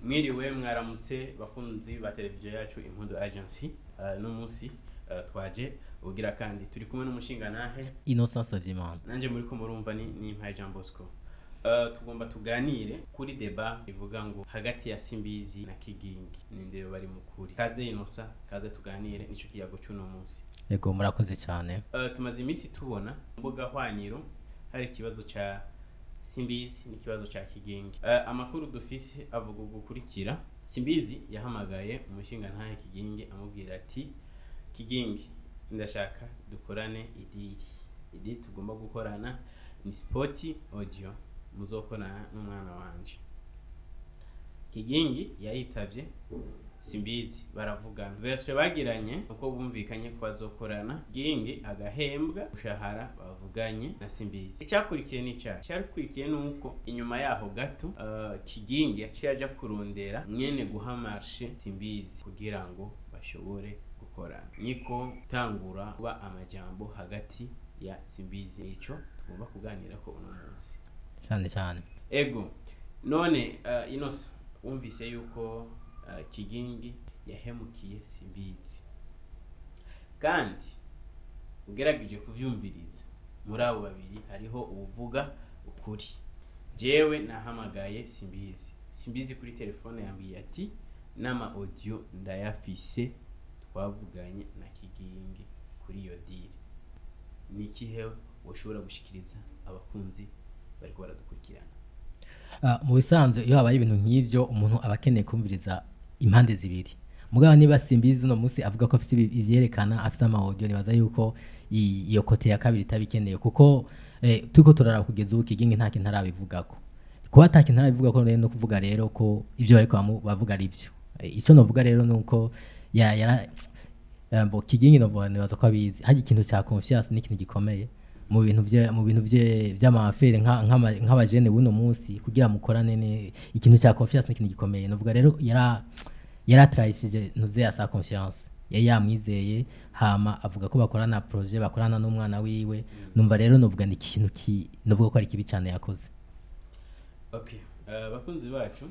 Mwiriwe, mwaramutse, bakunzi ba televiziyo yacu Impundu Agency. No munsi twaje ugira kandi turi kumwe n'umushingantahe Innocent Savyimana. Nanje muri ko murumva ni Mpaye Jean Bosco. Tugomba tuganire kuri débat ivuga ngo hagati ya Simbizi na Kigingi ninde bari mukuri. Kaze Innocent, kaze tuganire, nico kiyago cy'uno munsi. Yego, murakoze cyane. Tumaze iminsi tubona mbuga hwaniro hari ikibazo ca Simbizi n'ikibazo ca Kigingi. Amakuru dufise avuga gukurikira: Simbizi yahamagaye umushingantahe Kigingi amubwira ati: "Kigingi, ndashaka dukorane i deal. I deal tugomba gukorana ni spot audio muzokorana n'umwana wanje." Kigingi yaritavye Simbizi, baravugana. Version bagiranye uko bumvikanye ko bazokorana, Kigingi agahembwa umushahara bavuganye na Simbizi. Icyakurikiye ni cyaha cyarikurikiye nuko inyuma yaho gato Kigingi yaciye aja kurondera mwene guha marché Simbizi kugira ngo bashobore gukorana, niko gutangura kuba amajambo hagati ya Simbizi. Ico tugomba kuganira ko uno munsi. Cyane cyane. Ego, none Inosa, wumvise yuko Kigingi yahemukiye Simbizi, kandi ugerageje kuvyumviriza muri abo babiri hariho uwuvuga ukuri. Jewe nahamagaye Simbizi, Simbizi kuri telefone yambwiye ati: "N'ama audio ndayafise, twavuganye na Kigingi kuri iyo deal." Ni ikihe woshobora gushikiriza abakunzi bariko baradukurikirana? Mu bisanzwe iyo habaye ibintu nk'ivyo, umuntu aba akeneye kumviriza impande zibiri. Mugabo niba Simbizi uno munsi avuga ko afise ivyerekana, afise ama audio, nibaza yuko iyo côté ya kabiri itabikeneye, kuko turiko turaraba kugeza ubu Kigingi nta kintu arabivugako. Kuba ata kintu arabivugako rero, no kuvuga rero ko ivyo bariko bavuga ari byo. Ico novuga rero nuko ya yara bo Kigingi novuga, nibaza ko abizi harya ikintu ca confiance ni ikintu gikomeye mu bintu vye vy'ama affaires nk'abajene buno munsi. Kugira mukorane, ni ikintu ca confiance, ni ikintu gikomeye. Novuga rero yaratrahishije ntuze ya sa confiance yari yamwizeye, hama avuga ko bakorana projet, bakorana n'umwana wiwe. Numva rero novuga ni ikintu ki novuga ko ari kibi cyane yakoze. Okay, bakunzi bacu,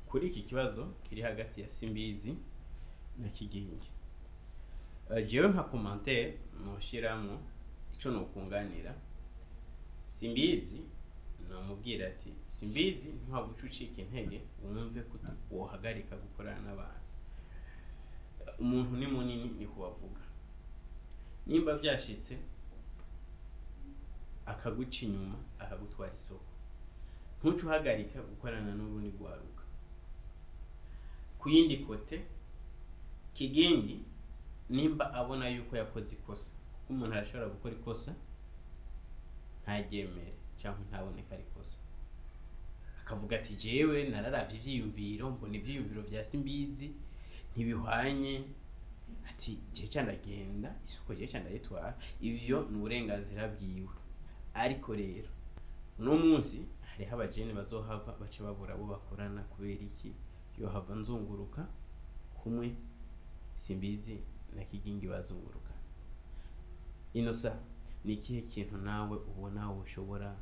kuri iki kibazo kiri hagati ya Simbizi na Kigingi, jewe nka commentaire noshiramwo, ico nokunganira Simbizi, namubwira ati: "Simbizi, ntuhaguca ucika intege wumve ko wohagarika gukorana n'abantu. Umuntu ni munini, niko bavuga. Nimba byashitse akaguca inyuma, akagutwara isoko, ntuce uhagarika gukorana n'urundi rwaruka." Ku yindi côté, Kigingi nimba abona yuko yakoze ikosa, kuko umuntu arashobora gukora ikosa ntaryemere cyangwa ntaboneke ari ikosa, akavuga ati: "Jewe nararavye ivyiyumviro, mbona ivyiyumviro vya Simbizi ntibihwanye," ati: "Je ca ndagenda, isoko je ca ndayitwara." Ivyo ni uburenganzira bwiwe. Ariko rero uno munsi hariho abajene bazohava baca babura abo bakorana. Kubera iki? Yohava nzunguruka kumwe Simbizi na Kigingi bazunguruka. Inosa, ni ikihe kintu nawe ubona ushobora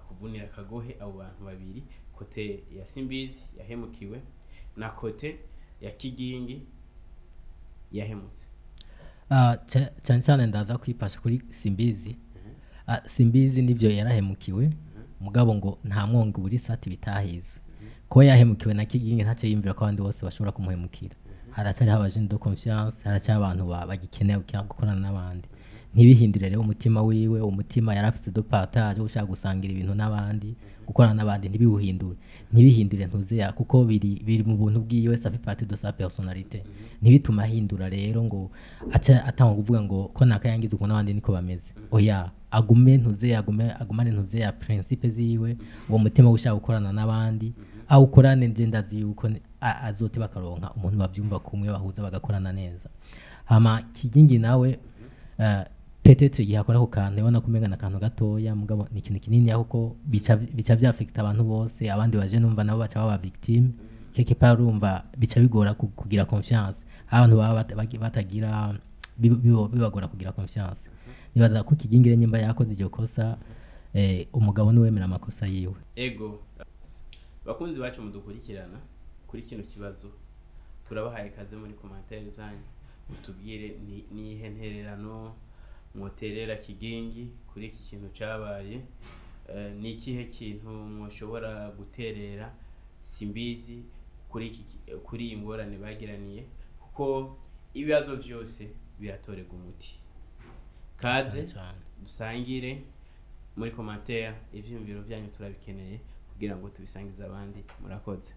kuvunira akagohe abo bantu babiri, côté ya Simbizi yahemukiwe na côté ya Kigingi yahemutse? Cyane cyane ndaza kwipasha kuri Simbizi. Simbizi nivyo yarahemukiwe, mugabo ngo nta mwongo buri sati bitahizwe. Ko yahemukiwe na Kigingi, ntacyo yiyumvira ko abandi bose bashobora kumuhemukira. Haracyariho abajene de confiance, haracyari abantu bagikeneye gukorana n'abandi. Ntibihindure rero umutima wiwe, umutima yari afise de partage, ushaka gusangira ibintu n'abandi, gukorana n'abandi, ntibiwuhindure, ntibihindure ntuzeya, kuko biri mu buntu bwiwe, ça fait partie de sa personnalité. Ntibituma ahindura rero ngo aca atanga kuvuga ngo ko nakayangiza ukuntu abandi niko bameze. Oya, agume ntuze agume agumane ntuze ya principe ziwe, uwo mutima ushaka gukorana n'abandi awukorane. Nje ndazi yuko azoteba akaronka umuntu bavyumva kumwe, bahuza, bagakorana neza. Hama Kigingi nawe, peut-être igihe akora ako kantu ubona ko umenga akantu gatoya, mugabo ni ikintu kinini, kuko bica vyaffecta abantu bose. Abandi baje numva nabo baca baba victime quelque part. Urumva bica bigora kugira confiance. Abantu baba batagira bibagora kugira confiance. Nibaza ko Kigingi rero nyimba yakoze iryo kosa, umugabo niwemera amakosa yiwe. Ego. Bakunzi bacu mudukurikirana kuri kino kibazo, turabahaye ikaze muri commentaire zanyu, mutubwire nihe ntererano mwoterera Kigingi kuri iki kintu cabaye. Ni ikihe kintu mwoshobora guterera Simbizi kuri iyi ngorane bagiraniye, kuko ibibazo vyose biratorerwa umuti. Kaze Cane cane. dusangire muri commentaire ivyiyumviro vyanyu, turabikeneye kugira ngo tubisangize abandi. Murakoze.